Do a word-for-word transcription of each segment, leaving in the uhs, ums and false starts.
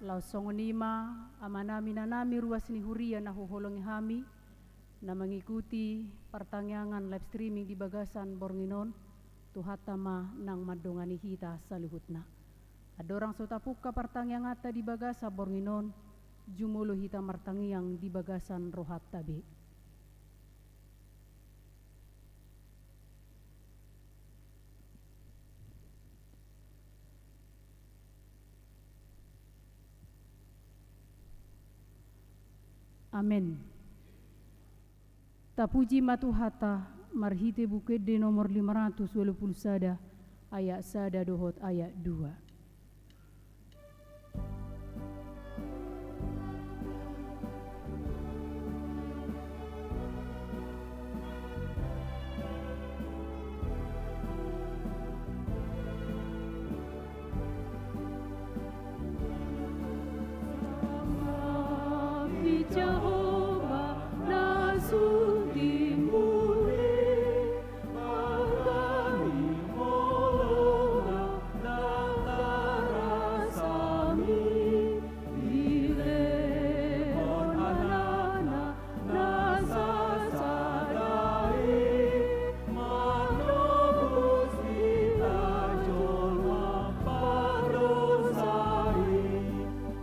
Laos songon i ma, amanami, inanami, ruas ni huria na huholongi hami, na mangikuti partangiangan live streaming di bagasan borngin on, Tuhanta ma nang mandongani hita saluhutna. Andorang so tapungka partangianganta di bagasan borngin on, jumolo hita martangiang di bagasan rohanta be. Amen. Tapuji ma Tuhanta, marhite Buku Ende nomor lima ratus ualu pulu sada, ayat sada dohot ayat dua.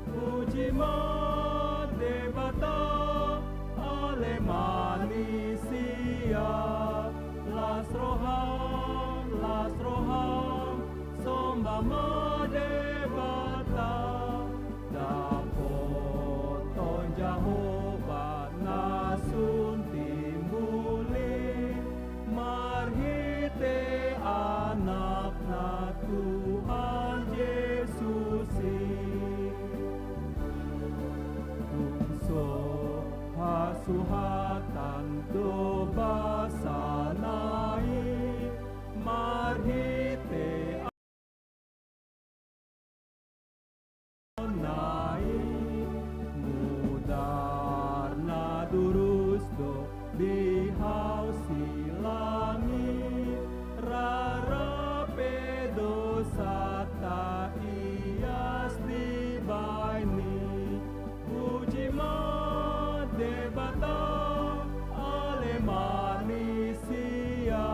Puji ma Debata, ale manisia, las roham, las roham, somba ma Debata. Dapothon Jahowa na sun timbul i, marhite Anakna Tuhan Jesus i. Tung so hasuhatan do basana i, marhite na i, mudar na durus do di hau silang i, rara pe dosanta ias dibahen i. Puji ma Debata, ale manisia,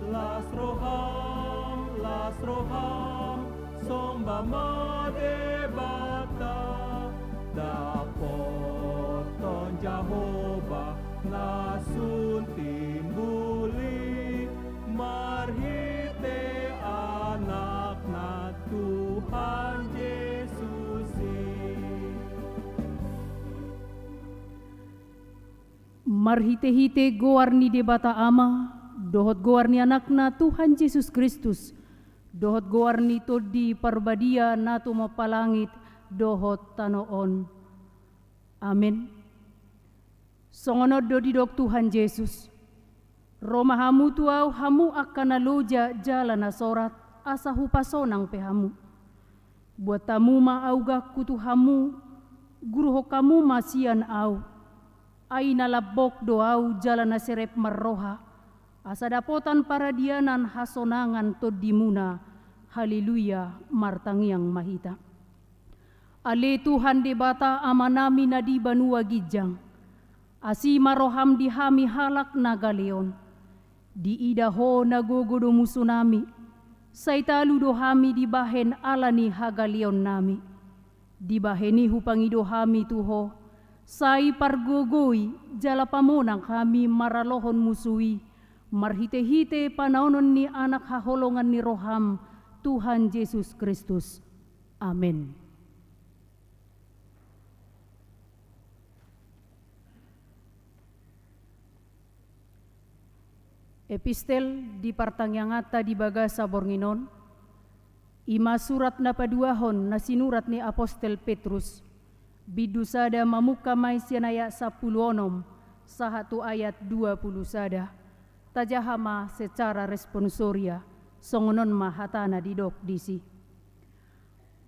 las roham, las roham, somba ma Debata. Dapothon Jahowa na sun timbul i, marhite Anakna Tuhan Jesus i. Marhitehite goar ni Debata Ama, dohot goar ni Anakna Tuhan Jesus Kristus, dohot goar ni Tondi Parbadia na tumompa langit dohot tano on. Amen. Songon on do didok Tuhan Jesus: Ro ma hamu tu Ahu, hamu angka na loja jala na sorat, asa hupasonang pe hamu. Buat hamu ma augangku tu hamu, guruhon hamu ma sian Ahu. Ai na lambok do Ahu jala na serep marroha, asa dapotan paradianan hasonangan tondimuna. Haleluya, martangiang ma hita. Ale Tuhan Debata Amanami na di banua ginjang, asi ma roham di hami halak na galeon. Diida Ho na gogo do musunami, sai talu do hami dibahen ala ni hagaleonnami. Dibahen i hupangido hami tu Ho, sai pargogoi jala pamonang hami maralohon musu i, marhitehite panaonon ni Anak haholongan ni roham, Tuhan Jesus Kristus. Amen. Epistel di partangianganta di bagasan borngin on, i ma surat na paduahon na sinurat ni apostel Petrus, bindu sada, mamungka ma i sian ayat sampulu onom sahat tu ayat dua pulu sada. Tajaha ma secara responsoria, songon on ma hatana didok disi.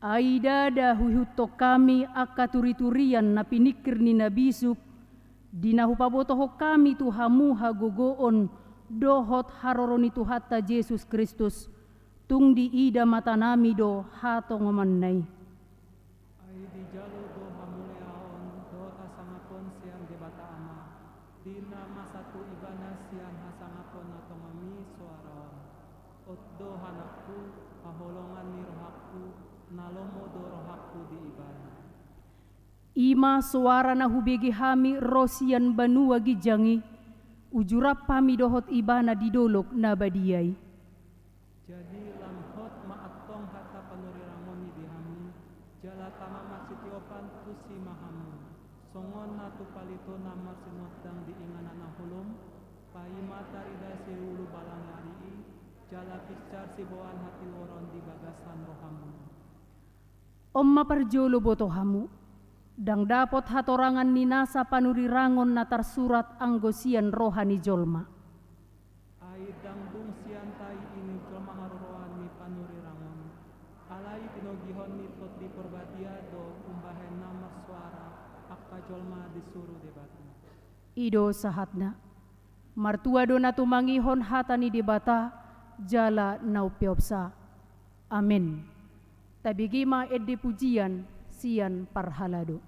Ai ndada huihuthon hami angka turiturian na piningkir ni na bisuk, di na hupabotohon hami tu hamu hagogoon dohot haroro ni Tuhanta Jesus Kristus, tung diida matanami do hatongomonna i. Ai I ma soara na hubege hami ro sian banua ginjang i, uju rap hami dohot Ibana di dolok na badia i. Jadi lam hot ma antong hata panurirangon i di hami, jala tama marsitiopan tusi ma hamu. Songon na tu palito na marsinondang di inganan na holom, paima tarida siulu balang ari i, jala pinsar siboan hatiuron di bagasan rohamu. On ma parjolo boto hamu, ndang dapot hatorangan ni nasa panurirangon na tarsurat anggo sian roha ni jolma. Ai ndang dung sian tai i ni jolma haroroan ni panurirangon i. Alai pinogihon ni Tondi Parbadia do umbahen na marsoara angka jolma disuru Debata. I do sahatna. Martua do na tumangihon hata ni Debata, jala na umpeopsa. Amen. Tabege ma ende pujian sian parhalado.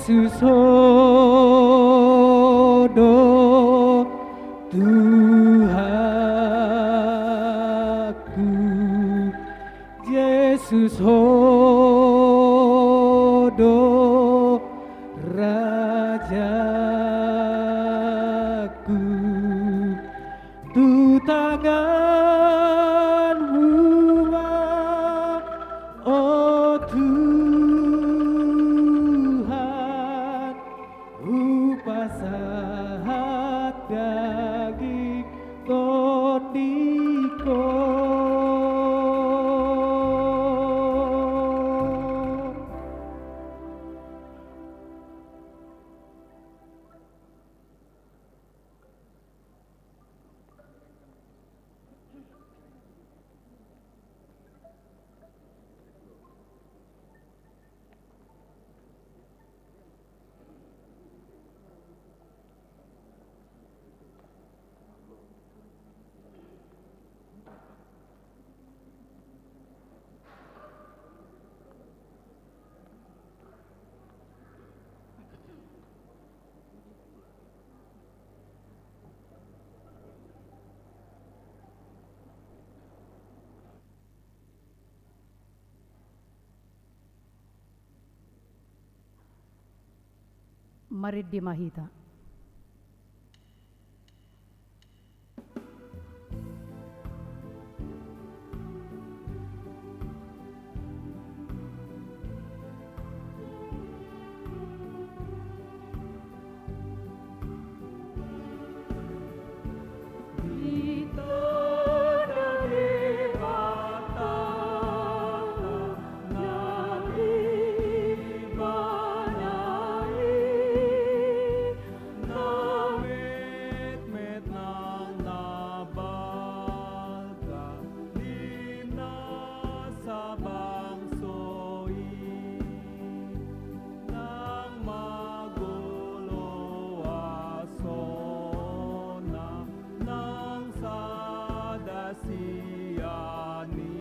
Jesus Ho do Tuhanku, Jesus Ho do Rajaku. Tu tanganmu ma, o Tuhan, hupasahat daging tondingku. Marende ma hita. Na metmet nang na balga di na sabangso i, nang magolo asona nang sada sian i.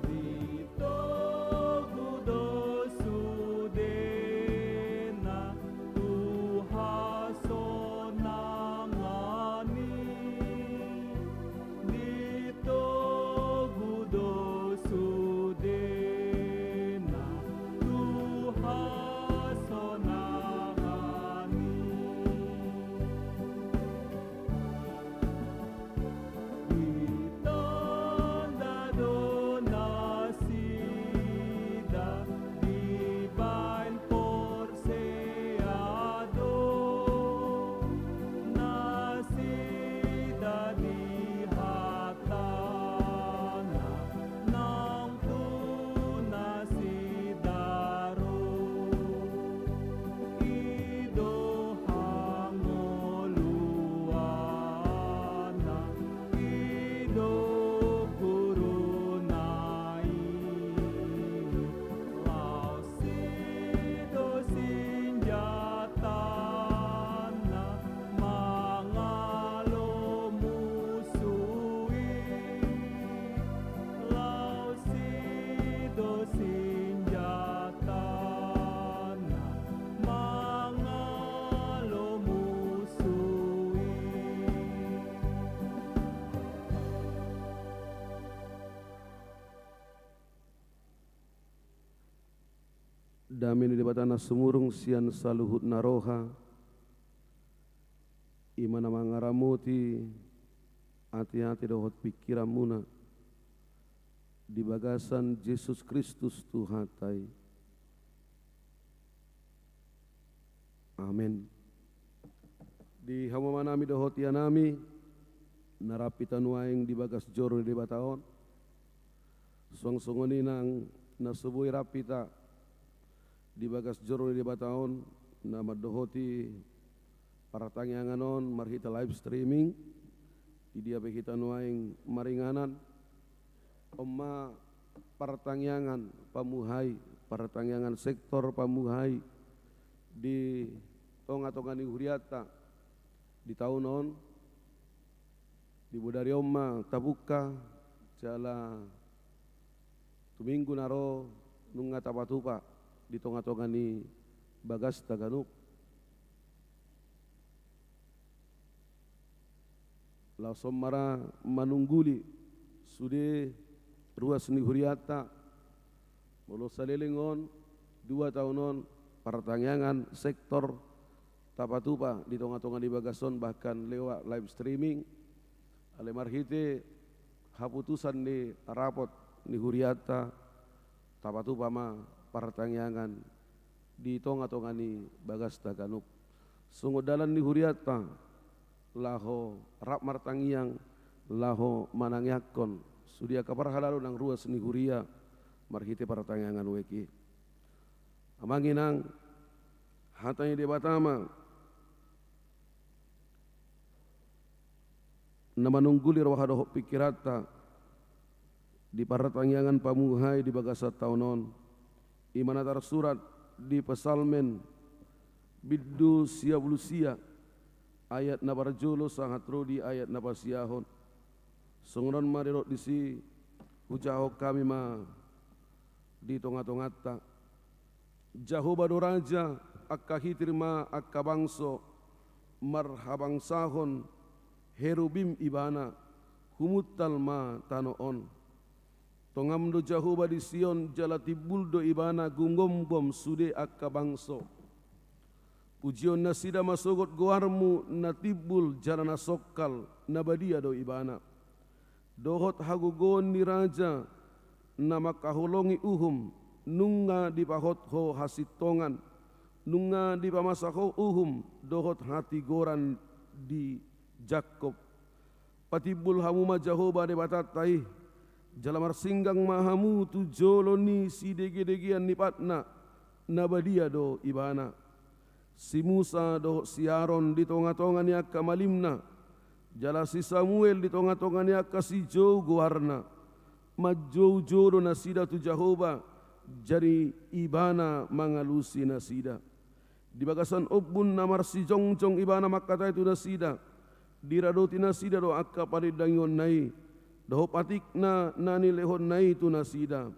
Di togu do sudena tu hasonangan i. Di togu do sudena tu hasonangan i. Ditanda do nasida dibaen porsea do nasida di hatana nang tu nasida ro. I do hangoluanna, i do guruna i, laos i do sinjatanna mangalo musu i, laos i do sinjatanna mangalo musu i. Dame ni Debata na sumurung sian saluhutna roha, i ma na mangaramoti ateate dohot pingkiranmuna di bagasan Jesus Kristus Tuhanta i. Amen. Di hamu amanami dohot inanami, na rap hita nuaeng di bagas joro ni Debata on, suang songon i nang na so boi rap hita di bagas joro ni Debata on, na mandohoti partangiangan on marhite live streaming, di dia pe hita nuaeng maringanan. On ma partangiangan pamuhai, partangiangan sektor pamuhai di tongatonga ni hurianta di taon on. Di bodari on ma tabungka, jala tu minggu na ro nunga tapatupa. di tonga-tonga ni bagasta ganup. Laos on ma ra manungguli sude ruas ni hurianta, molo saleleng on, dua taon on, partangiangan sektor tapatupa di tonga-tonga ni bagas on, bahkan lewat live streaming. Alai marhite haputusan ni rapot ni hurianta, tapatupa ma partangiangan di tonga-tonga ni bagasta ganup. Songon dalan ni hurianta laho rap martangiang, laho manangiangkon sude angka parhalado nang ruas ni huria marhite partangiangan wijk i. Amang inang, hata ni Debata ma na manungguli roha dohot pingkiranta di partangiangan pamuhai di bagasan taon on. I ma na tarsurat di Psalmen bindu sia pulu sia, ayat na parjolo sahat ro di ayat na pasiahon. Songon on ma didok disi: Hujahahon hami ma di tonga-tonganta. Jahowa do raja, angka hitir ma angka bangso marhabangsahon, herubim ibana, humuntal ma tano on. Tongam do Jahowa di Sion, jala timbul do ibana gumombom sude angka bangso. Pujion nasida ma sogot goarmu na timbul jala na songkal, na badia do ibana. Dohot hagogoon ni raja na mangkaholongi uhum, nunga dipahot ho hasintongan, nunga dipamasa ho uhum dohot hatigoran di Jakkob. Patimbul hamu ma Jahowa Debatanta i, jala marsinggang ma hamu tu jolo ni sidegedegean ni patna, na badia do ibana. Si Musa dohot si Aron di tonga-tonga ni angka malimna, jala si Samuel di tonga-tonga ni angka sijou goarna. Manjoujou do nasida tu Jahowa, jadi ibana mangalusi nasida. Di bagasan ombun na marsijongjong ibana mangkatai tu nasida, diradoti nasida do angka panindangionna i, dohot patikna na nilehonna i tu nasida.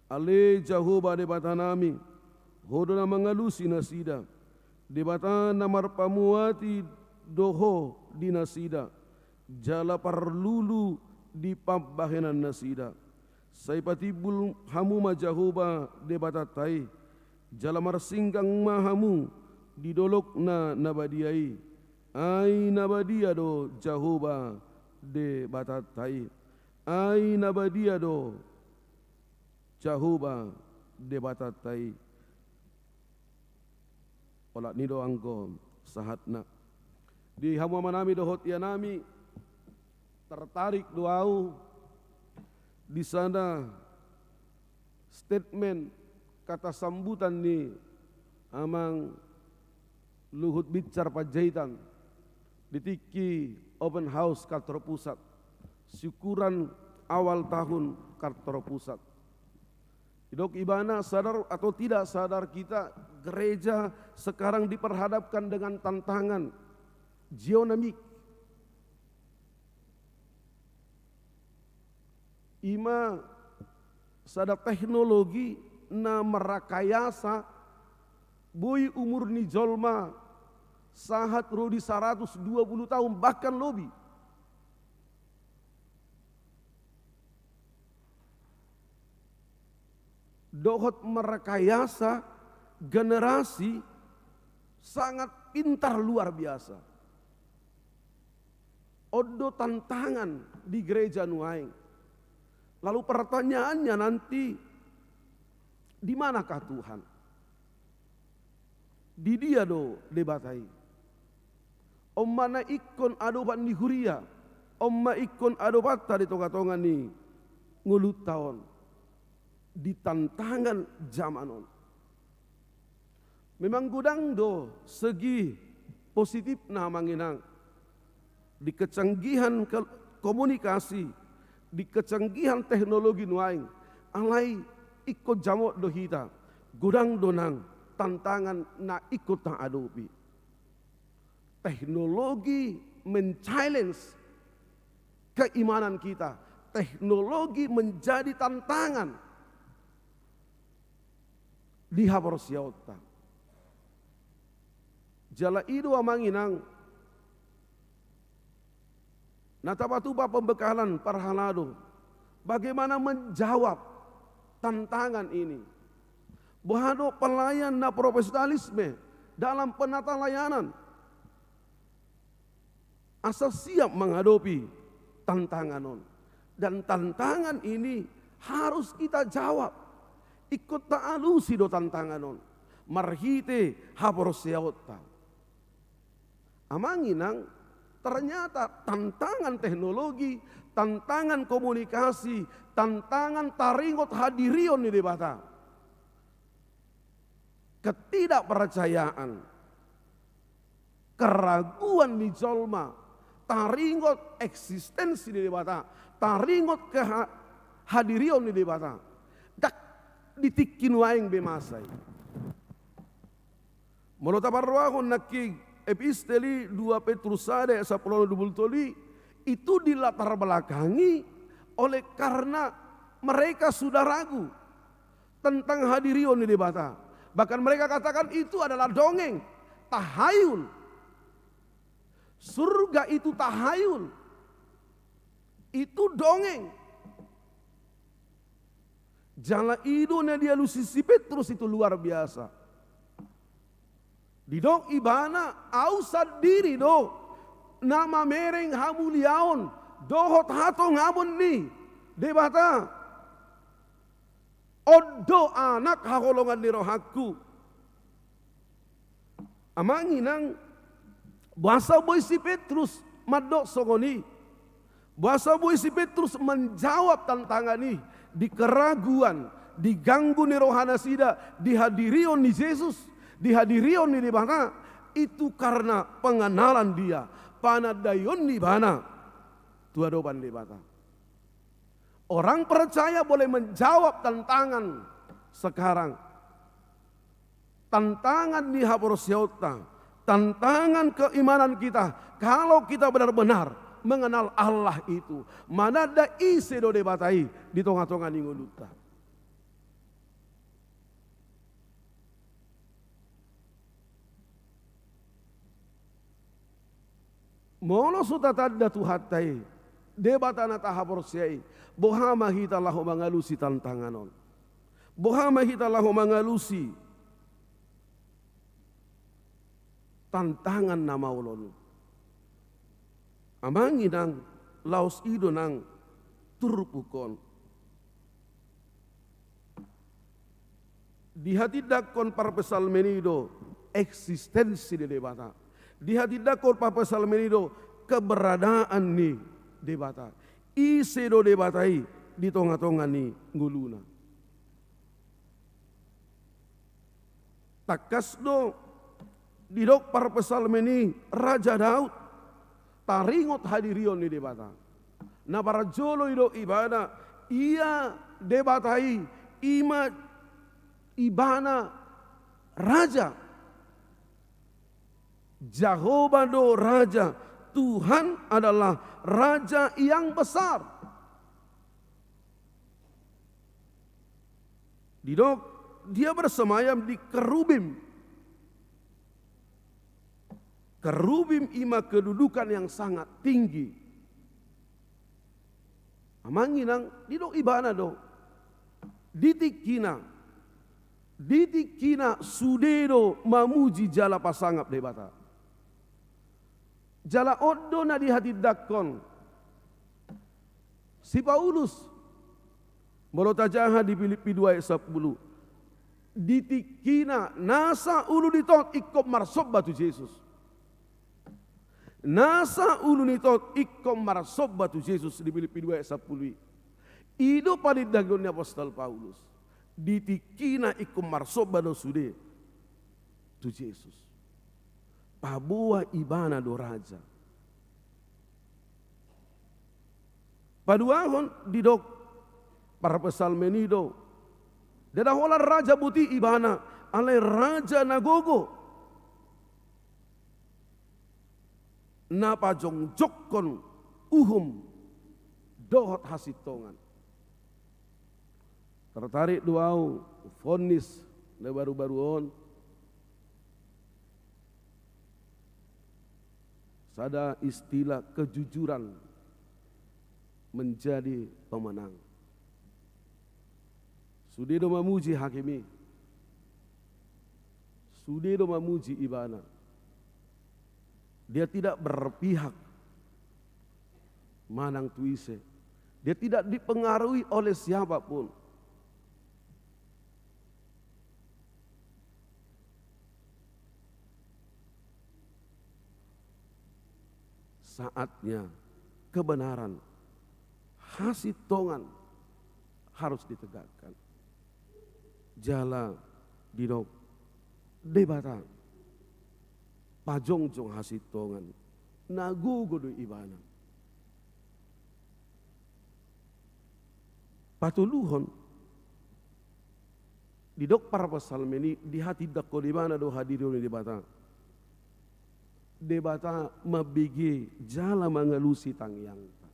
Ale Jahowa Debatanami, ho do na mangalusi nasida, Debata na marpamuati do ho di nasida, jala parlulu di pambahenan nasida. Sai patimbul hamu ma Jahowa Debatanta i, jala marsinggang ma hamu di dolokna na badia i. Ai na badia do Jahowa Debatanta i. Ai na badia do Jahowa Debatanta i. Olat ni do anggo sahatna. Di hamu amanami dohot ianami, tertarik do ahu di sada statement, kata sambutan ni Amang Luhut Binsar Panjaitan di tingki open house Kantor Pusat, syukuran awal tahun Kantor Pusat. Didok ibana, sadar atau tidak sadar kita, gereja sekarang diperhadapkan dengan tantangan geonomik. I ma sada teknologi na marakayasa boi umur ni jolma sahat ro di saratus dua pulu taon, bahkan lobi. Dohot marakayasa generasi sangat pintar, luar biasa. On do tantangan di gereja nuaeng. Lalu pertanyaannya nanti, di manakah Tuhan? Di dia do Debata i? On ma na ingkon adopan ni huria, on ma ingkon adopanta di tonga-tonga ni ngolunta on, di tantangan jaman on. Memang godang do segi positifna, Amang Inang, di kecanggihan ke-, komunikasi, di kecanggihan teknologi nuaeng, alai ingkon jamot do hita, godang do nang tantangan na ingkon taadopi. Teknologi men-challenge keimanan kita, teknologi menjadi tantangan. di haporseaonta. Jala i do, amang inang, na tapatupa pembekalan parhalado, bagaimana menjawab tantangan ini. Boha do pelayan na profesionalisme dalam penata layanan, asa siap menghadapi tantangan on. Dan tantangan ini harus kita jawab. Ingkon taalusi do tantangan on marhite haporseaonta. Amang inang, ternyata tantangan teknologi, tantangan komunikasi, tantangan taringot hadirion ni Debata, ketidakpercayaan, keraguan ni jolma taringot eksistensi ni Debata, taringot keha-, hadirion ni Debata, ndang di tingki nuaeng be masa i. Molo taparrohahon nangkin epistel i, dua Petrus sada ayat sampulu onom, dua pulu tolu i, itu dilatar belakangi oleh karena mereka sudah ragu tentang hadirion ni Debata. Bahkan mereka katakan itu adalah dongeng, tahayul. Surga itu tahayul. Itu dongeng. Jala i do na dialusi si Petrus itu luar biasa. Didok ibana, au sandiri do na mamereng hamuliaon dohot hatongamon ni Debata. On do anak haholongan ni rohangku. Amang inang, boasa boi si Petrus mandok songon i? Boasa boi si Petrus menjawab tantangan i di keraguan, diganggu ni rohanasida di hadirion ni Jesus, di hadirion ni Debata? Itu karena pengenalan dia, panandaion ni ibana tu adopan Debata. Orang percaya boleh menjawab tantangan sekarang. Tantangan di haporseaonta, tantangan keimanan kita, kalau kita benar-benar mengenal Allah itu, mananda ise do Debata i di tonga-tonga ni ngolunta. Molo so tatanda Tuhanta i, Debata na tahaporseai, boha ma hita laho mangalusi tantangan on? Boha ma hita laho mangalusi tantangan na maol on? Amang inang, laos i do nang turpuk on. Dihatindangkon parpsalmen i do eksistensi ni Debata. Dihatindangkon parpsalmen i do keberadaan ni Debata. Ise do Debata i di tonga-tonga ni ngoluna? Tangkas do didok parpsalmen i Raja Daud taringot hadirion ni Debata. Na parjolo didok ibana, ia Debata i, i ma ibana Raja. Jahowa do Raja, Tuhan adalah Raja yang besar. Didok, dia bersemayam di kerubim. Kerubim i ma kedudukan yang sangat tinggi. Amang inang, didok ibana do, di tingkina, di tingkina sude do mamuji jala pasangap Debata. Jala on do na dihatindangkon si Paulus, molo tajaha di Pilippi dua ayat sampulu. Di tingkina nasa ulu ni tot ingkon marsomba tu Jesus. Nasa ulu ni tot ingkon marsomba tu Jesus di Pilippi dua ayat sampulu i. I do panindangon ni apostel Paulus. Di tingkina ingkon marsomba do sude tu Jesus. Paboa ibana do Raja. Paduahon didok parpsalmen i do, ndada holan raja boti ibana, alai raja na gogo, na pajongjongkon uhum dohot hasintongan. Tertarik do au vonnis Baru-baru on, sada istilah kejujuran menjadi pemenang. Sude do mamuji hakim i. Sude do mamuji ibana. Dia tidak berpihak manang tu ise. Dia tidak dipengaruhi oleh siapapun. Saatnya kebenaran, hasintongan harus ditegakkan. Jala didok Debata pajongjong hasintongan, na gogo do ibana. Patoluhon, didok parpsalmen i, dihatindangkon ibana do hadirion ni Debata. Debata mambege jala mangalusi tangiangta.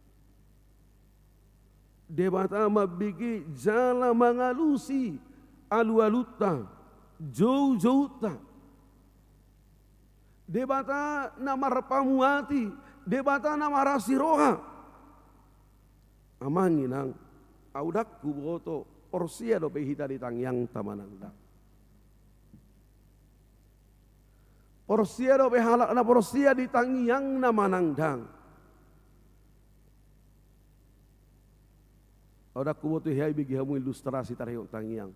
Debata mambege jala mangalusi alualunta, joujounta. Debata na marpamuati, Debata na marasi roha. Amang inang, ahu ndang huboto, porsea dope hita di tangiangta manang ndang. Porsea dope halak na porsea di tangiangna manang ndang. Ahu ndang huboto hea ibege hamu ilustrasi tarhite tangiang.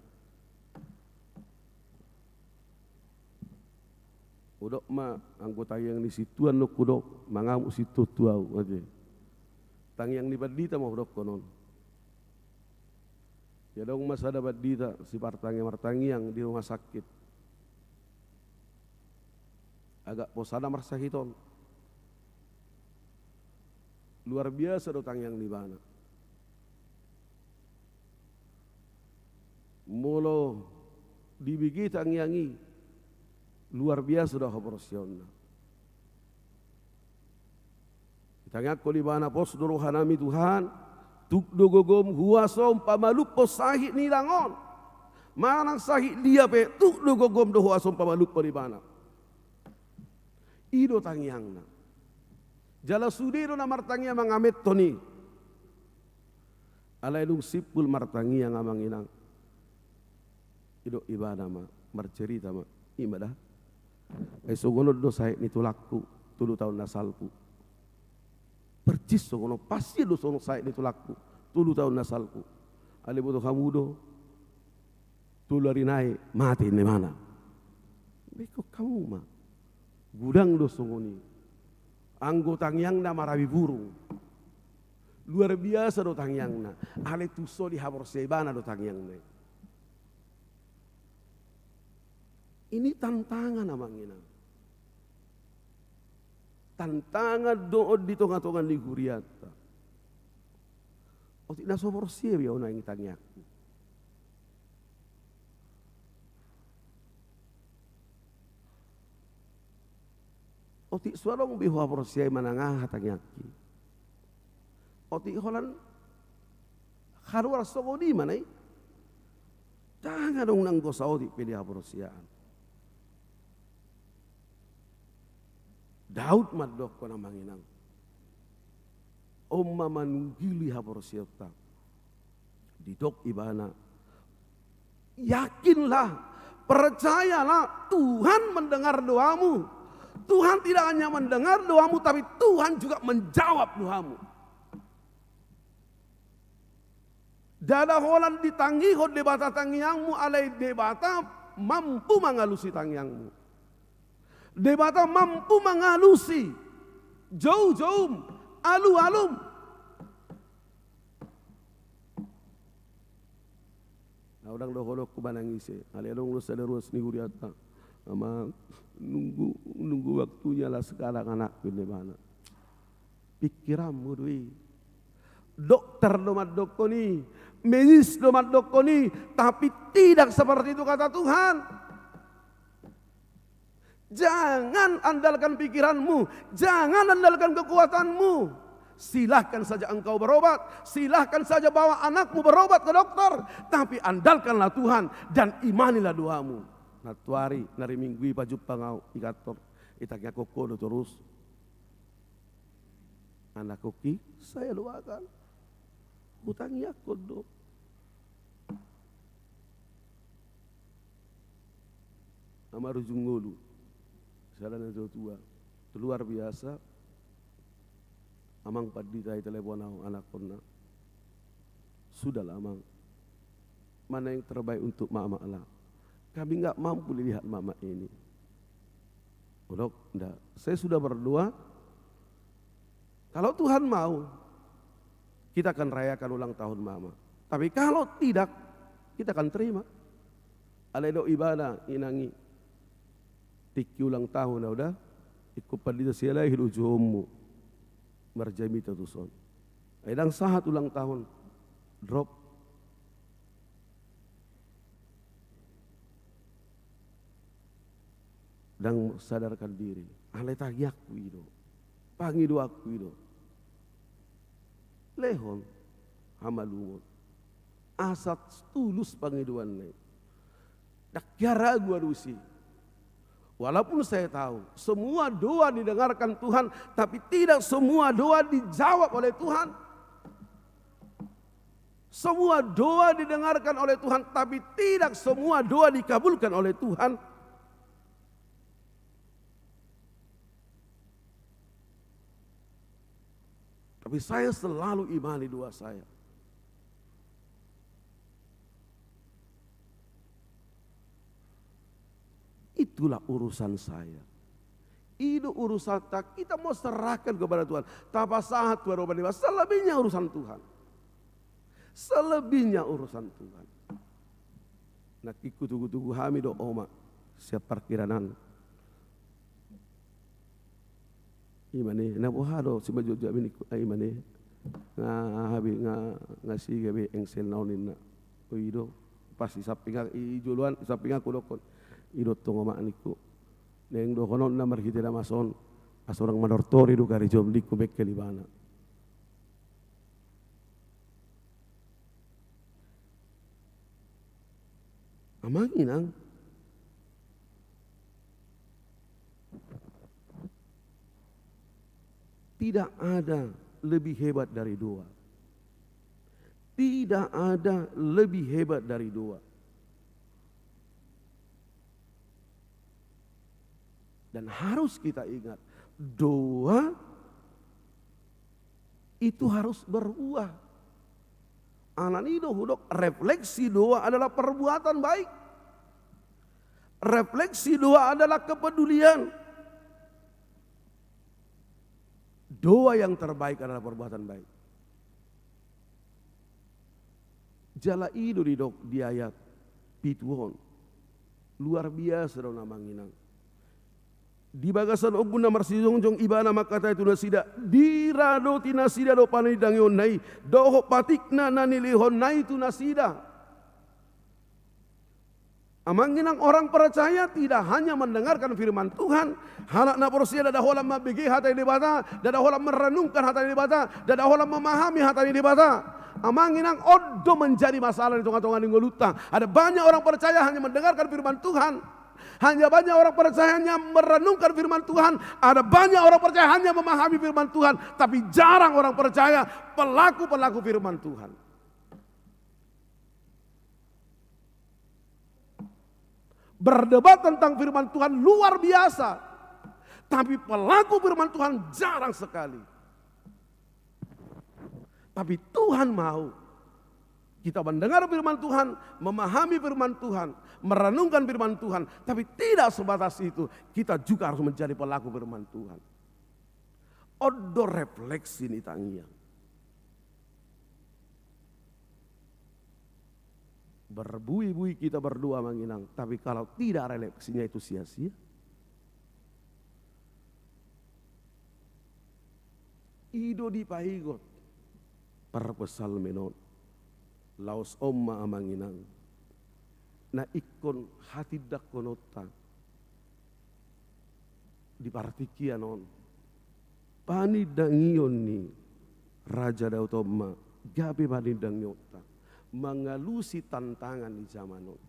Hudok ma, anggo tangiang ni sintua nunga hudok, mangamuk sintua tu ahu, ate. Tangiang ni pandita ma hudokkon on. Ia adong ma sada pandita, sipartangiang, martangiang di rumah sakit. Agak pos sada marsahit on. Luar biasa do tangiang ni ibana. Molo dibege tangiang i, luar biasa do haporseaonna. Ditangiangkon ibana, pos do rohanami Tuhan, tuk do gogom huasom pamalumhon sahit ni inang on. Manang sahit dia pe, tuk do gogom do huasom pamalumhon ibana. I do tangiangna. Jala sude do na martangiang mangamethon i. Alai dung simpul martangiang amang inang, didok ibana ma, marcerita ma, i ma da. Ai songon on do sahit ni tulangku, tolu taon na salpu. Persis songon on, pas ia do songon sahit ni tulangku, tolu taon na salpu. Alai boto hamu do, tolu ari nai mate ninna ibana. Beko hamu ma. Godang do songon i. Anggo tangiangna marabi burung. Luar biasa do tangiangna. Alai tuson dihaporsea ibana do tangiangna. Ini tantangan amang inang. Tantangan do on di tongatonga ni hurianta. Otik na so porsea be ahu nuaeng tangiangku. Otik so adong be huhaporseai manang aha tangiangki. Otik holan haruar songon i ma na i. Ndang adong nanggo saotik pe di haporseaan. Daud mandokkon amang inang. On ma manunggili haporseaonta. Didok ibana, yakinlah, percayalah, Tuhan mendengar doamu. Tuhan tidak hanya mendengar doamu, tapi Tuhan juga menjawab doamu. Ndada holan ditangihon Debata tangiangmu, alai Debata mampu mangalusi tangiangmu. Debata mampu mangalusi joujoum, alualum. Na unang dohononku manang ise, alai adong do sada ruas ni hurianta. Amang, nunggu, nunggu waktunya lah sekarang anakku, ninna ibana. Pikiranmu do i. Dokter do mandokkon i, medis do mandokkon i, tapi tidak seperti itu kata Tuhan. Jangan andalkan pikiranmu, jangan andalkan kekuatanmu. Silahkan saja engkau berobat, silahkan saja bawa anakmu berobat ke dokter, tapi andalkanlah Tuhan dan imanilah doamu. Nantuari, na ari Minggu i pajumpang ahu i kantor, ditangiangkon ho do torus. Anakkonki, saya doakan. Hutangiangkon do. Ama Rujung Ngolu, sada na tua-tua. Luar biasa. Amang, pandita, ditelepon ahu anakkonna. Sudahlah, Amang. Mana yang terbaik untuk Mama lah. Kami nggak mampu melihat Mama ini. Hudok, nda. Saya sudah berdoa. Kalau Tuhan mau, kita akan rayakan ulang tahun Mama. Tapi kalau tidak, kita akan terima. Alai didok ibana, inang i, tingki ulang tahun na uda, ingkon pandita sialahi do juhonmu. Marjamita tuson. Ai ndang sahat ulang tahun, drop. Ndang sadarkan diri. Alai tangiangku i do. Pangidoanku i do. Lehon hamalumon. Asa tulus pangidoanna i. Ndang hea ragu ahu disi. Walaupun saya tahu, semua doa didengarkan Tuhan, tapi tidak semua doa dijawab oleh Tuhan. Semua doa didengarkan oleh Tuhan, tapi tidak semua doa dikabulkan oleh Tuhan. Tapi saya selalu imani doa saya. Itulah urusan saya. I do urusanta, kita mau serahkan kepada Tuhan. Tapasahat tu adopan ni Tuhan, selebihnya urusan Tuhan. Selebihnya urusan Tuhan. Nangkin hutugu-tugu hami do omak sian parkiran an. Ima ne, na boha do simanjujung be ningku, ah, ima ne. Nga aha be, nga, nga siga be engselna on ninna. O i do, pas di samping a-, i joloan, di samping aku dokkon. I do tong omak ningku. Naeng dohononna marhite na mason, asa hurang manortori do karejoam ningku bengkel ibana. Amang inang, tidak ada lebih hebat dari doa. Tidak ada lebih hebat dari doa. Dan harus kita ingat, doa itu harus berbuah. Alani i do hudok, refleksi doa adalah perbuatan baik. Refleksi doa adalah kepedulian. Doa yang terbaik adalah perbuatan baik. Jala i do didok di ayat pitu on. Luar biasa do, amang inang. Di bagasan ombun na marsijongjong ibana mangkatai tu nasida, diradoti nasida do panindangionna i, dohot patikna na nilehonna i tu nasida. Amang inang, orang percaya tidak hanya mendengarkan firman Tuhan, halak na porsea ndada holan mambege hata ni Debata, ndada holan merenungkan hata ni Debata, ndada holan memahami hata ni Debata. Amang inang, on do menjadi masalah di tonga-tonga ni ngolunta. Ada banyak orang percaya hanya mendengarkan firman Tuhan. Hanya banyak orang percaya hanya merenungkan firman Tuhan. Ada banyak orang percaya hanya memahami firman Tuhan, tapi jarang orang percaya pelaku-pelaku firman Tuhan. Berdebat tentang firman Tuhan luar biasa, tapi pelaku firman Tuhan jarang sekali. Tapi Tuhan mau kita mendengar firman Tuhan, memahami firman Tuhan, merenungkan firman Tuhan, tapi tidak sebatas itu, kita juga harus menjadi pelaku firman Tuhan. On do refleksi ni tangiang. Berbuih-buih kita berdoa, amang inang, tapi kalau tidak refleksinya, itu sia-sia. I do dipaingot parpsalmen on. Laos on ma, amang inang, na ingkon hatindangkononta di partingkian on, panindangion ni Raja Daud on ma gabe panindangionta mangalusi tantangan ni jaman on.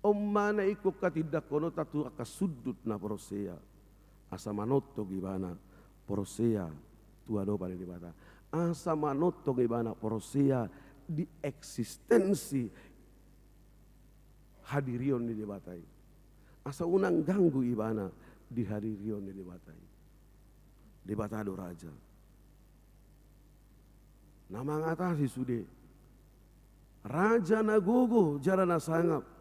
On ma na ingkon hatindangkononta tu angka sundut na porsea, asa manongtong ibana porsea tu adopan ni Debata, asa manongtong ibana porsea di eksistensi hadirion ni Debata i, asa unang ganggu ibana di hadirion ni Debata i. Debata do raja na mangatasi sude, raja na gogo jala na sangap.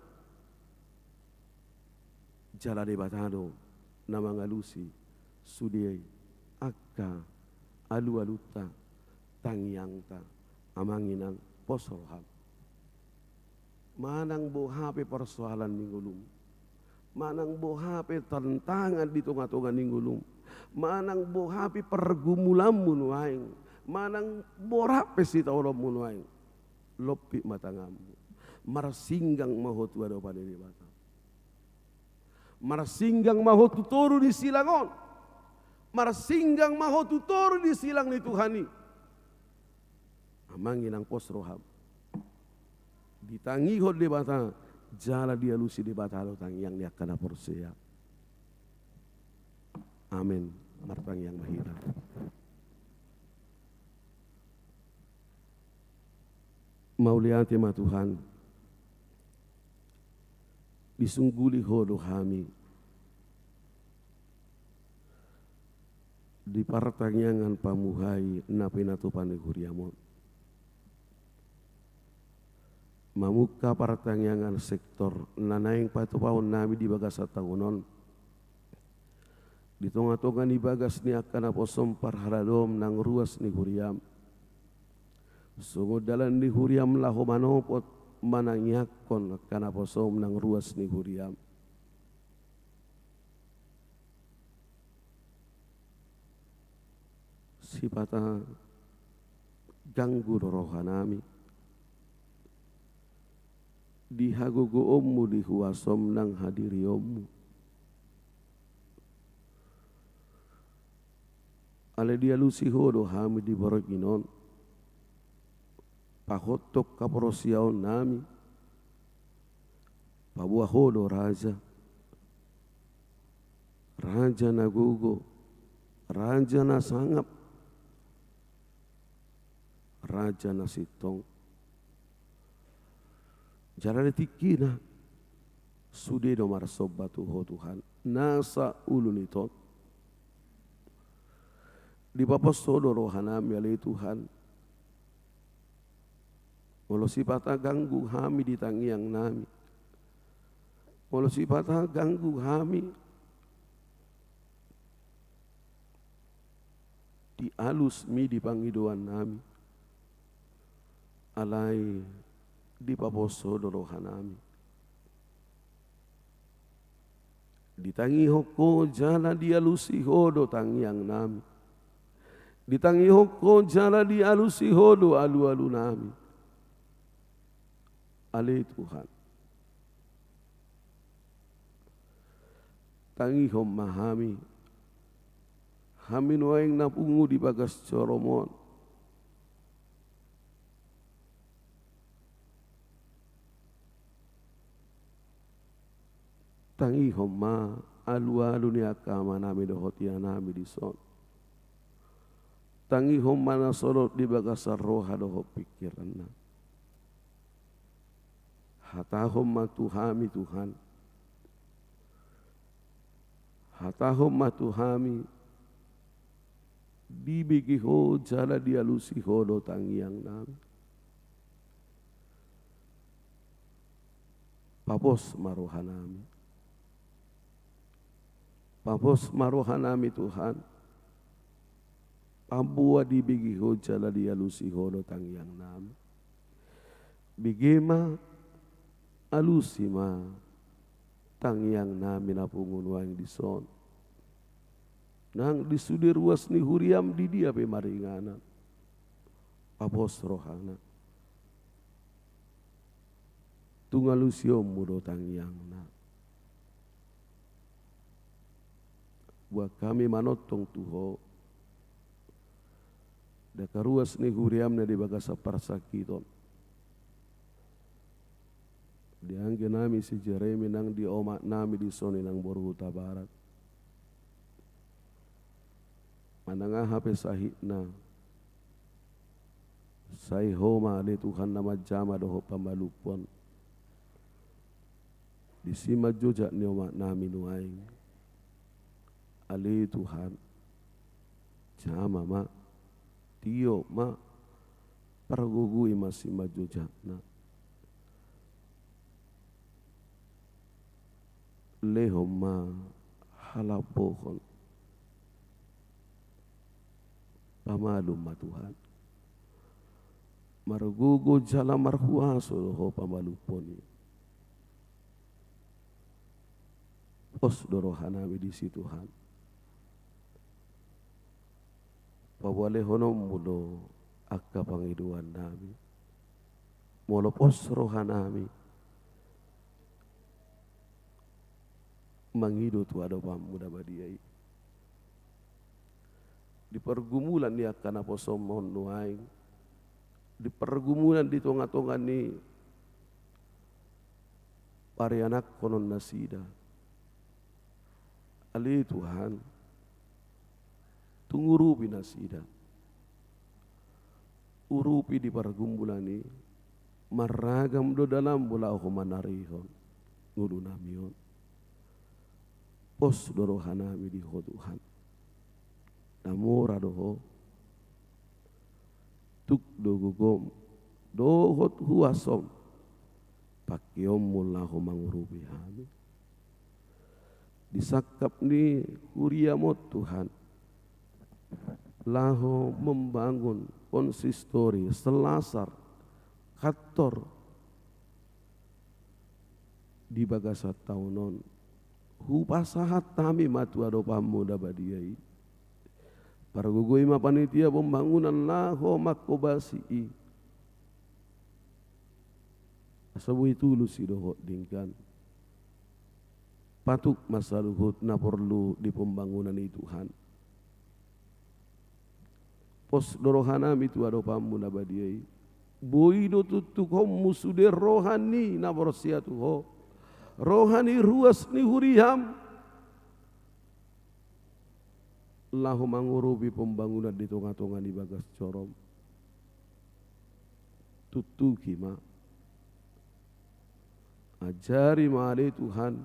Jala Debata do na mangalusi sude angka alualunta, tangiangta. Amang inang, pos roham. Manang boha pe persoalan ni ngolum, manang boha pe tantangan di tongatonga ni ngolum, manang boha pe pergumulanmu nuaeng, manang borat pe sitaononmu nuaeng, lompit ma tanganmu. Marsinggang ma ho tu adopan ni Debata. Marsinggang ma ho tu toru ni silang on. Marsinggang ma ho tu toru ni silang ni Tuhan i. Amang inang, pos roham. Ditangihon Debata jala dialusi Debata do tangiang ni angka na porsea. Amen. Martangiang ma hita. Mauliate ma Tuhan, disungguli ho do hami di partangiangan pamuhai na pinatupa ni huriam on. Mamungka partangiangan sektor na naeng patupaon nami di bagasan taon on, di tongatonga ni bagas ni angka naposom parhaladoM nang ruas ni huriam. Songon dalan ni huriam laho manopot manangiangkon angka naposom nang ruas ni huriam. Sipata ganggu do rohanami di hagogoonMu, di huasoM nang hadirionMu. Alai dialusi ho do hami di borngin on, pahothon haporseaonnami. Paboa ho do raja, raja na gogo, raja na sangap, raja na sintong. Jala di tingkina sude do marsomba tu Ho Tuhan, nasa ulu ni ton. Dipapos Ho do rohanami ale Tuhan. Molo sipata ganggu hami di tangiangnami, molo sipata ganggu hami di alusMi di pangidoannami, alai dipapos Ho do rohanami. Ditangihon Ho jala dialusi Ho do tangiangnami. Ditangihon Ho jala dialusi Ho do alualunami. Ale Tuhan, tangihon ma hami, hami nuaeng na pungu di bagas joroM on. Tangihon ma alualu ni angka amanami dohot inanami dison. Tangihon ma na solot di bagasan roha dohot pingkiranna. Hatahon ma tu hami, Tuhan. Hatahon ma tu hami, dibege Ho jala dialusi Ho do tangiangnami. Papos ma rohanami. Papos ma rohanami, Tuhan. Paboa dibege Ho jala dialusi Ho do tangiangnami. Bege ma, alusi ma tangiangnami na pungu nuaeng dison. Nang di sude ruas ni huriaM di dia pe maringanan, papos rohana. Tung alusionMu do tangiangna. Boan hami manongtong tu Ho. angka ruas ni huriaM na di bagasan parsangkiton, di anggi nami si Jeremy nang di omak nami dison, inang boru Hutabarat. Manang aha pe sahitna, sai Ho ma ale Tuhan na manjama dohot pamalumhon. Di simanjojak ni omak nami nuaeng, ale Tuhan, jama ma, tiop ma, pargogoi ma simanjojakna. Lehon ma halambohon. Pamalum ma Tuhan. Margogo jala marhuaso do Ho pamalumhon i. Pos do roha nami disi Tuhan. Paboahononmu do angka pangidoan nami. Molo pos roha nami mangido tu adopanmu na badia i. Di pergumulan ni angka naposom on nuaeng, di pergumulan di tonga-tonga ni parianakhonon nasida. Ale Tuhan, tung urupi nasida. Urupi di pargumulan i, marragam do dalanmu laho manarihon ngolu nami on. Pos do roha nami di Ho Tuhan. Na mora do Ho. Tuk do gogom dohot huasom, pangkeonmu laho mangurupi hami. Di sangkap ni huriaM on Tuhan, laho membangun konsistori, selasar, kantor, di bagasan taon on, hupasahat hami ma tu adopanmu na badia i. Pargogoi ma panitia pembangunan laho manghobasi i. Asa boi tulus i dohot denggan. Patuk ma saluhut na porlu di pembangunan i Tuhan. Pos do roha nami tu adopanmu na badia i. Boi do tutukonmu sude roha ni na porsea tu Ho, roha ni ruas ni huriaM, laho mangurupi pembangunan di tonga-tonga ni bagas joroM. Tutuki ma. Ajari ma ale Tuhan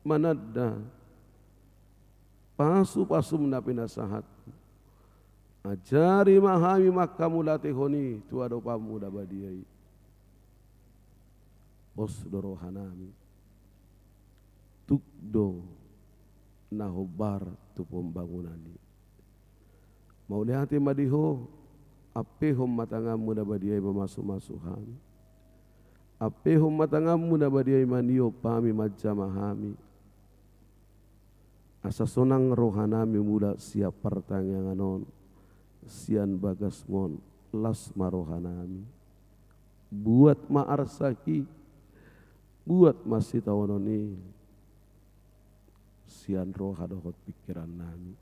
mananda pasu-pasum na pinasahat. Ajari ma hami manghamauliatehon i tu adopanmu na badia i. Pos do roha nami. Tuk do na hombar tu pembangunan i. Mauliate ma di Ho, ampehon ma tanganmu na badia i mamasu-masu hami. Ampehon ma tanganmu na badia i maniop hami, manjama hami. Asa sonang roha nami mulak sian partangiangan on, sian bagasmu on, las ma roha nami. Buat ma arsak i, buat ma sitaonon i sian roha dohot pingkiran nami.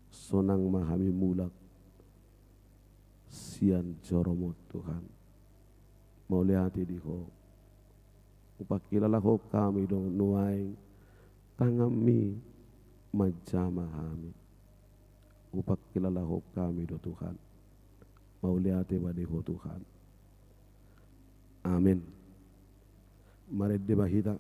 Sonang ma hami mulak sian joroM on Tuhan. Mauliate di Ho. Hupangkilalahon hami do nuaeng tanganmi manjama hami. Hupangkilalahon hami do Tuhan. Mauliate ma di Ho Tuhan. Amen. Marende ma hita.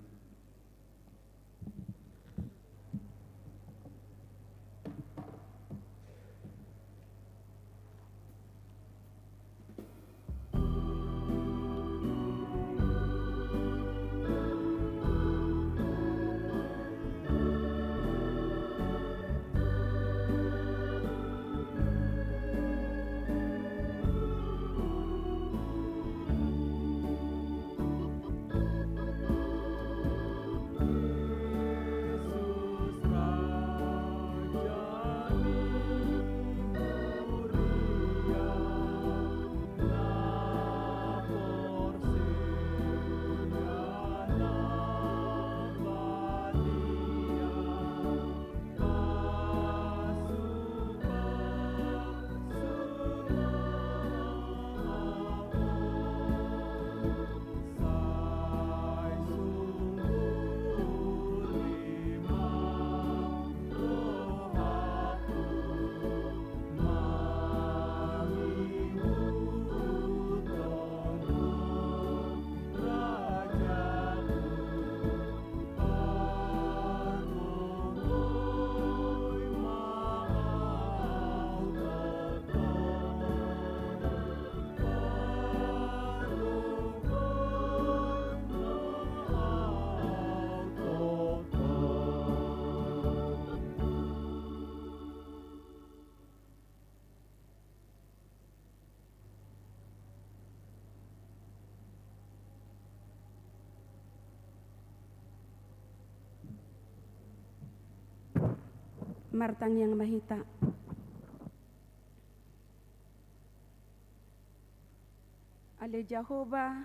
Martangiang ma hita. Ale Jahowa,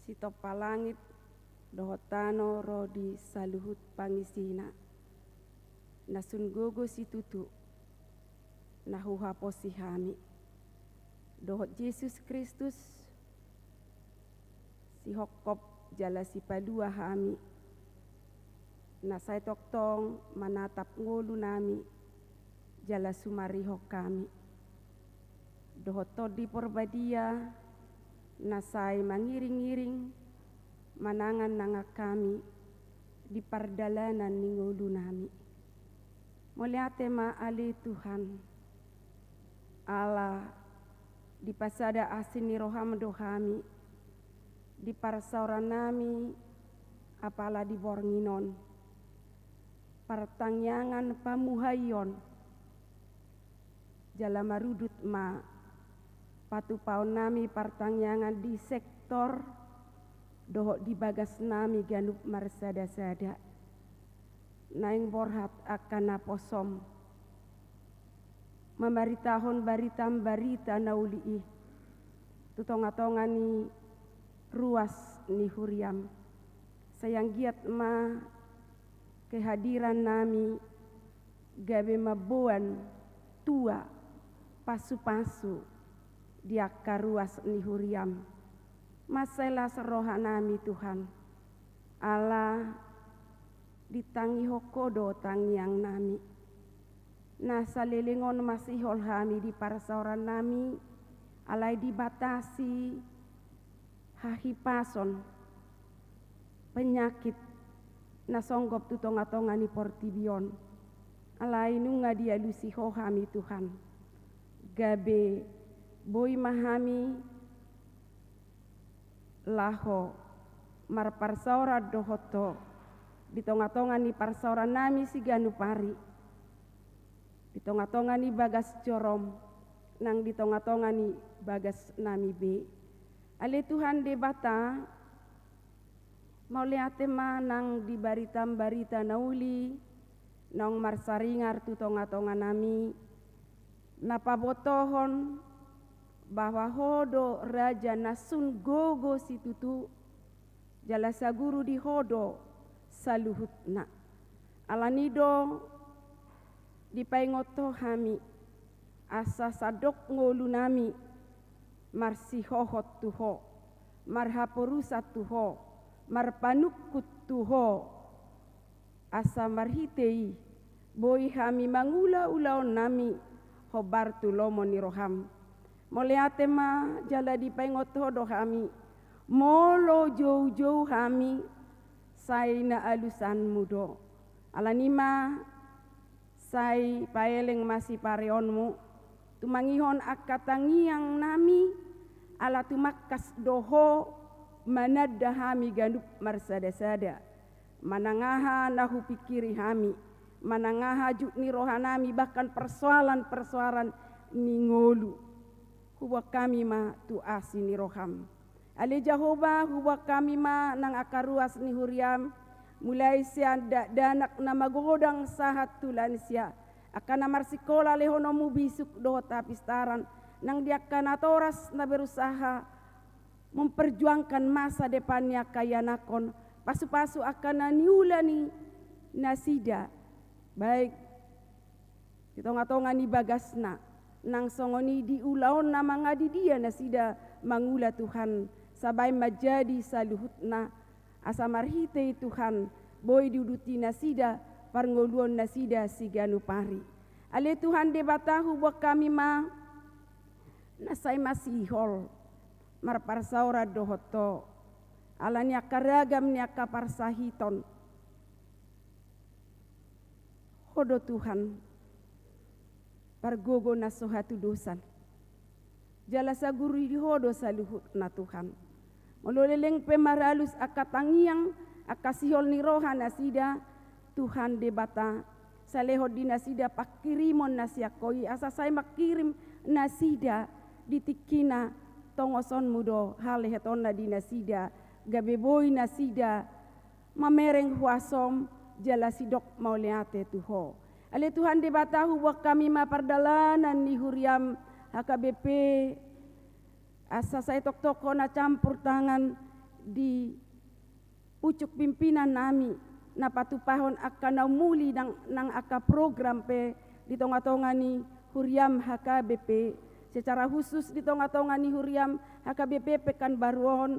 sitompa langit dohot tano ro di saluhut pangisina, na sun gogo situtu na huhaposi hami, dohot Jesus Kristus, sihophop jala sipalua hami, na sai tongtong manatap ngolunami jala sumarihon hami, dohot Tondi Porbadia, na sai mangiring-iring manangan-nangan hami di pardalanan ni ngolunami. Mauliate ma ale Tuhan, ala dipasada asi ni roham do hami di parsaorannami, apala di borngin on, partangiangan pamuhaion, jala marudut ma patupaonnami partangiangan di sektor dohot di bagasnami ganup marsada-sada. Naeng borhat angka naposom mamaritahon barita-barita na uli i tu tonga-tonga ni ruas ni huriam. Sai anggiat ma kehadirannami gabe mamboan tua pasu-pasu di angka ruas ni huriam. Mansai las rohanami Tuhan, ala ditangihon Ho do tangiangnami. Na saleleng on masihol hami di parsaorannami, alai dibatasi hahipason, penyakit na songgop tu tonga-tonga ni portibi on. Alai nunga dialusi Ho hami Tuhan, gabe boi ma hami laho marparsaoran dohot Ho di tonga-tonga ni parsaorannami siganup ari, di tonga-tonga ni bagas jorom, nang di tonga-tonga ni bagasnami be. Ale Tuhan Debata, mauliate ma nang di barita-barita na uli naung marsaringar tu tonga-tonganami, na pabotohon bahwa Ho do Raja na sun gogo situtu, jala saguru di Ho do saluhutna. Alani do dipaingot Ho hami, asa sandok ngolunami marsihohot tu Ho, marhaporusan tu Ho, marpanungkun tu Ho, asa marhite i boi hami mangula ulaonnami hombar tu lomo ni roham. Mauliate ma jala dipaingot Ho do hami, molo jou-jou hami, sai na alusanmu do. Alani ma sai paeleng ma sipareonmu tumangihon angka tangiangnami, ala tumangkas do Ho mananda hami ganup marsada-sada. Manang aha na hupingkiri hami, manang aha jut ni rohanami, bahkan persoalan-persoalan ni ngolu, huboan hami ma tu asi ni roham. Ale Jahowa, huboan hami ma nang angka ruas ni huriam, mulai sian dakdanak na magodang sahat tu lansia, angka na marsikola lehononmu bisuk dohot hapistaran, nang di angka natoras na berusaha memperjuangkan masa depan ni angka ianakhon, pasu-pasu angka na niula ni nasida, baik di tonga-tonga ni bagasna, nang songon i di ulaonna mangadidia nasida mangula Tuhan, sabaen manjadi saluhutna, asa marhite i Tuhan boi diuduti nasida parngoluon nasida siganup ari. Ale Tuhan Debata, huboan hami ma na sai masihol marparsaoran dohot Ho, ala ni angka ragam ni angka parsahiton. Ho do Tuhan pargogo na so hatudosan, jala saguru di Ho do saluhutna Tuhan. Molo leleng pe maralus angka tangiang, angka sihol ni roha nasida, Tuhan Debata, sai lehon di nasida pangkirimon na sian Ho i, asa sai mangkirim nasida di tingki na tongosonmu do halehetonna di nasida, gabe boi nasida mamereng huasom, jala sidok mauliate tu Ho. Ale Tuhan Debata, huboan hami ma pardalanan ni huriaM H K B P, asa sai tongtong Ho na campur tangan di pucuk pimpinan nami, na patupahon angka na umuli nang, nang angka program pe di tongatonga ni huriaM H K B P, secara khusus di tongatonga ni huriaM H K B P Pekanbaru on,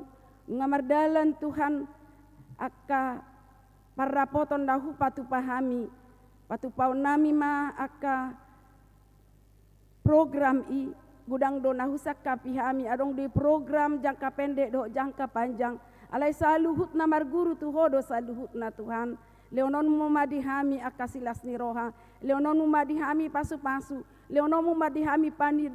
nunga mardalan Tuhan angka parrapoton na hupatupa hami, patupahon nami ma angka program i, godang do na husangkapi hami, adong do i program jangka pendek dohot jangka panjang, alai saluhutna marguru tu Ho do saluhutna Tuhan. Lehononmu ma di hami angka silas ni roha, lehononmu ma di hami pasupasu, lehononmu ma di hami pani-,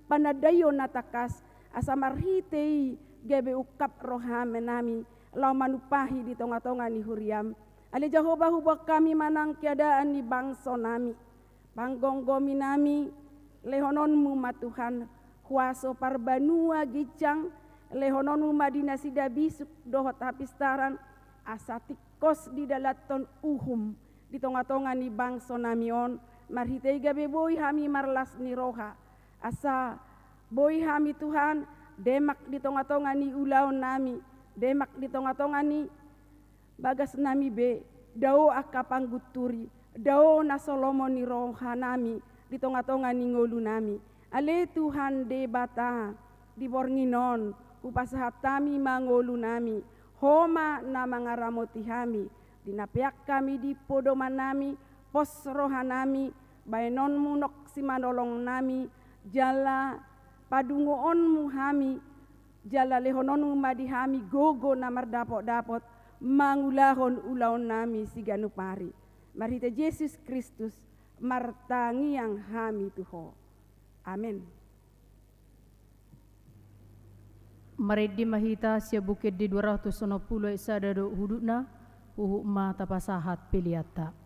panandaion na tangkas, asa marhite i gabe ungkap roha nami laho manumpahi di tongatonga ni huriaM. Ale Jahowa, huboan hami ma nang keadaan ni bangso nami. Panggomgomi nami, lehononmu ma Tuhan, huaso parbanua ginjang, lehononmu ma di nasida bisuk dohot hapistaran, asa tingkos didalanhon uhum di tongatonga ni bangso nami on, marhite i gabe boi hami marlas ni roha, asa boi hami Tuhan, demak di tongatonga ni ulaon nami, demak di tongatonga ni bagas nami be, dao angka panggunturi, dao na so lomo ni roha nami di tongatonga ni ngolu nami. Ale Tuhan Debata, di borngin on hupasahat hami ma ngolu nami, Ho ma na mangaramoti hami, di na peak hami di podoman nami, pos roha nami, baenonmu nang simanolong nami, jala padungoonmu hami, jala lehononmu ma di hami gogo na mardapotdapot mangulahon ulaon nami siganup ari. Marhite Jesus Kristus martangiang hami tu Ho. Amen. Marende ma hita sian Buku Ende dua ratus onom pulu ayat sada dohot hudutna, huhut ma tapasahat peleanta.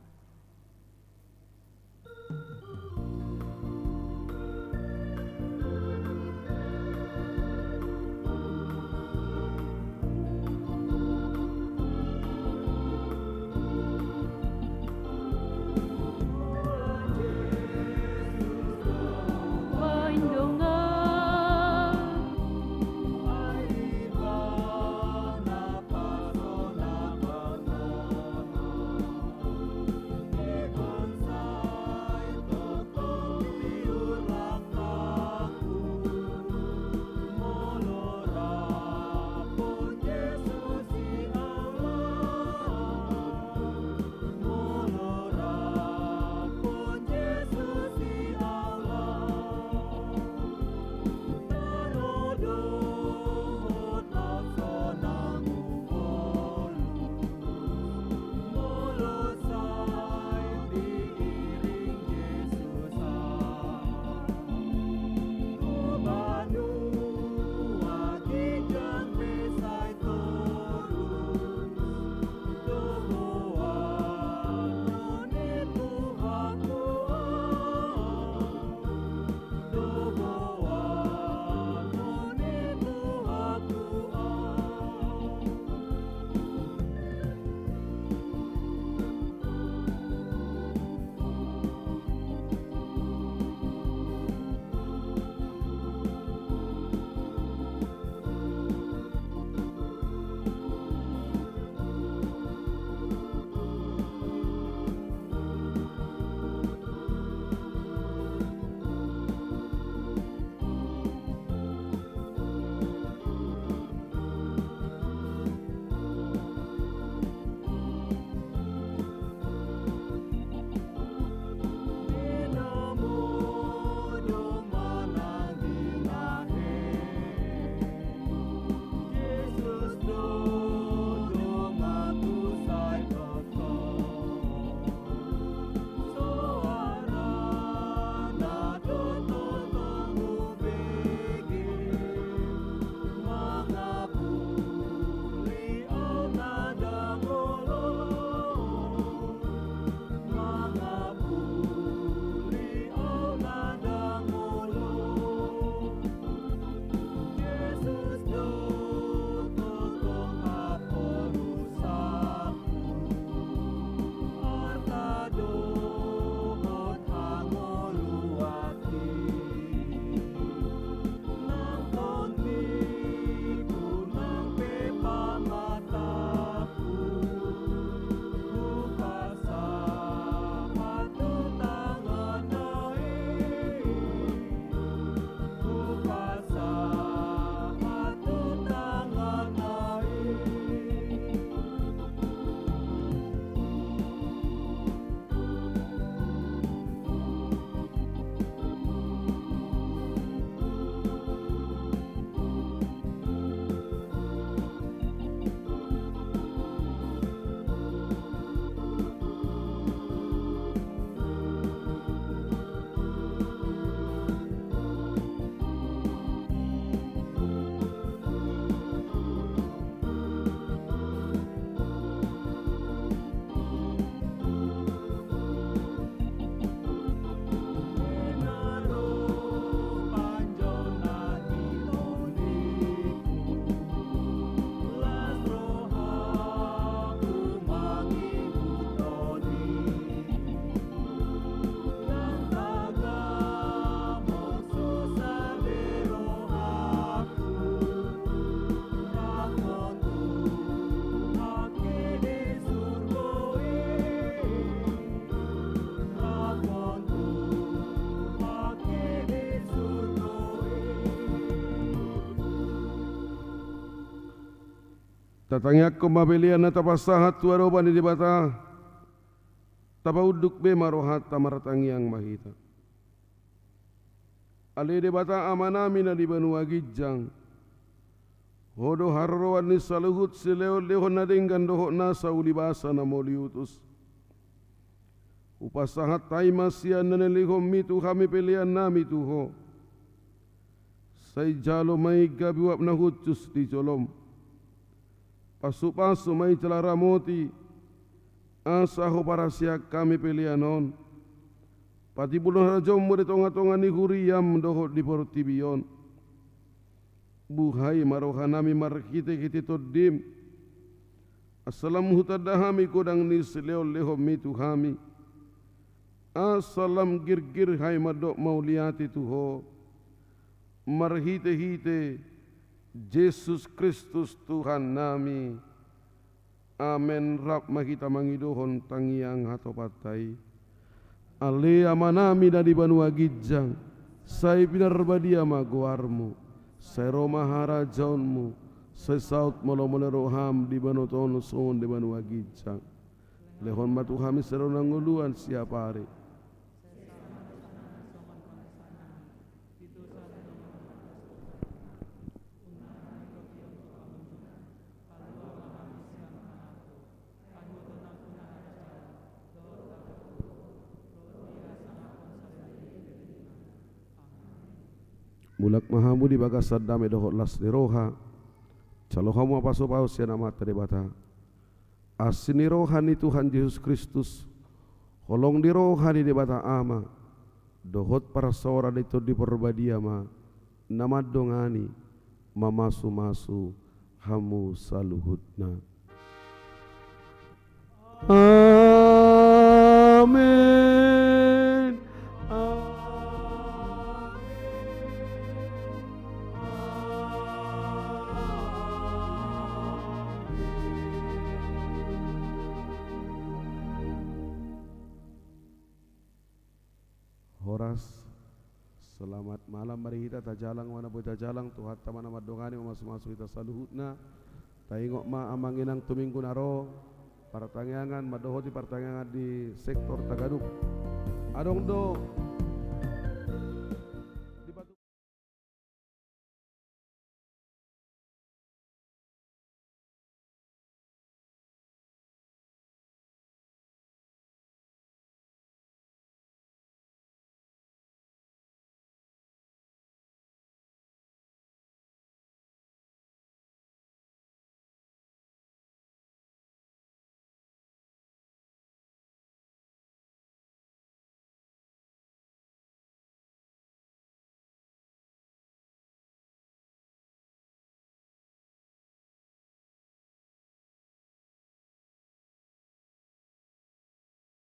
Tatangiangkon ma pelean na tapasahat tu adopan ni Debata. Tapaunduk be ma rohanta, martangiang ma hita. Ale Debata Amanami na di banua ginjang, Ho do haroroan ni saluhut silehonlehon na denggan dohot nasa ulibasa na mauliutus. Hupasahat hami ma sian na nilehonMi tu hami peleannami tu Ho. Sai jalo ma i gabe uap na hushus di jolom. Pasupasu ma i jala ramoti, asa Ho paraseang hami pelean on patimbulhon harajaonMu di tongatonga ni huriaM dohot di portibi on. Buhai ma rohanami marhitehite TondiM, asa lam hutanda hami godang ni silehonlehonMi tu hami. Asa lam girgir hami mandok mauliate tu Ho, marhitehite Jesus Kristus Tuhannami. Amen. Rap ma hita mangidohon tangiang hatopanta i. Ale Amanami na di banua ginjang, sai pinarbadia ma goarMu, sai ro ma harajaonMu, sai saut ma lomo ni rohaM di banua on songon di banua ginjang. Lehon ma tu hami sadari on hangoluan siapari. Mulak ma hamu di bagasan dame dohot las ni roha. Jalo hamu ma pasupasu sian Amanta Debata. Asi ni roha ni Tuhan Jesus Kristus, holong ni roha ni Debata Ama, dohot parsaoran ni Tondi Parbadia ma na mandongani, mamasumasu hamu saluhutna. Amen. Amen. Horas. Selamat malam, mari hita tajalang ma na boi tajalang, Tuhanta ma na mandongani, mamasumasu hita saluhutna. Taingot ma amang inang tu minggu na ro, partangiangan, mandohoti partangiangan di sektor Tagaduk. Adong do